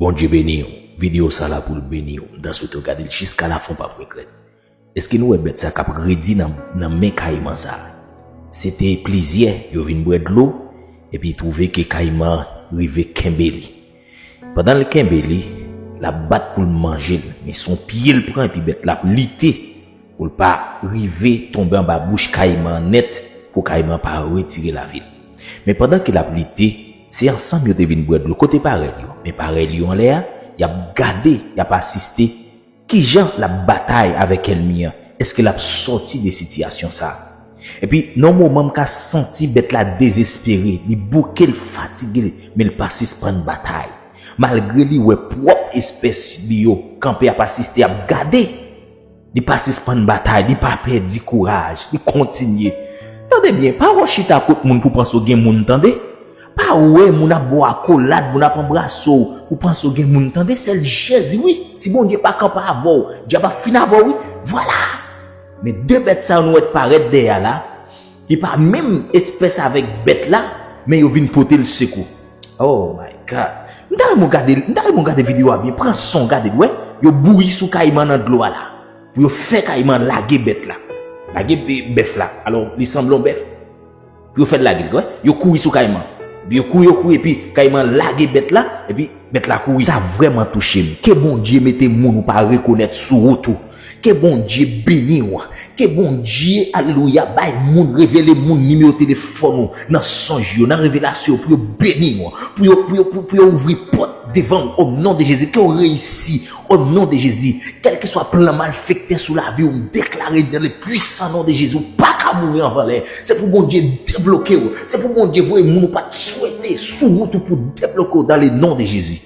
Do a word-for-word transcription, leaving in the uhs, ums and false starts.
Bondye beni w. Videyo sa la pou l beni w. M ta swete w gade l jiska lafen, w p ap regrèt. Èske nou wè bèt sa k ap redi nan, nan men kayiman sa? Se te plizyè, yo vin bwè dlo, epi twouve ke kayiman rive kenbe li. Pandan l kenbe li, l ap bat pou l manje l, men se yon pye l pran epi bèt la ap lite pou l pa rive tonbe anba bouch kayiman an nèt, pou kayiman pa retire lavi l. Men pandan ke l ap lite, se ansanm yo te vin bwè dlo. Kote parèy yo? Men parèy yo anlè a, y ap gade, y ap asiste. Kijan l ap batay avèk ènmi an? Èske l ap sòti de sitiyasyon sa a? Epi, nan yon moman, m ka santi bèt la dezespere, li bouke, l fatige, men l pa sispann batay. Malgre li wè pwòp espès li yo kanpe ap asiste, ap gade, li pa sispann batay, li pa pèdi kouraj, li kontinye. Tande byen, pa wè w chita kot moun pou panse w gen moun, tande. Pa wè moun ap ba w akolad, moun ap anbrase w, pou panse w gen moun, tande. Sèl Jezi, wi. Si Bondye pa kanpe avè w, dyab ap fin avè w, wi. Vwala! Men de bèt sa yo nou wè t parèt dèyè a la, ki pa menm espès avèk bèt la, men yo vin pote l sekou. Oh my God! M ta renmen w gade, m ta renmen w gade videyo a byen. Pran son, gade l, wè. Yo bouyi sou kayiman nan dlo a la. Pou yo fè kayiman lage bèt la. Lage be-, bèf la. Alò, li sanble yon bèf. Pou yo fè l lage l, wè. Yo kouri sou kayiman. Yo kouri, yo kouri, epi kayiman lage bèt la, epi bèt la kouri. Sa vrèman touche m. Ke Bondye mete moun ou pa rekonèt sou wout ou. Ke Bondye beni w. Ke Bondye, alelouya, bay moun, revele moun nimewo telefòn ou nan sonj yo, nan revelasyon yo, pou yo beni w, pou yo, pou yo, pou, pou yo ouvri pòt devan w, o non de Jezi. Ke w reyisi, o non de Jezi. Kèlkeswa plan malfektè sou lavi w, m deklare dans le puissant nom de Jésus, ou pa ka mouri anvan lè. Se pou Bondye debloke w. Se pou Bondye voye moun ou pa t swete sou wout ou pou debloke w dans le nom de Jésus.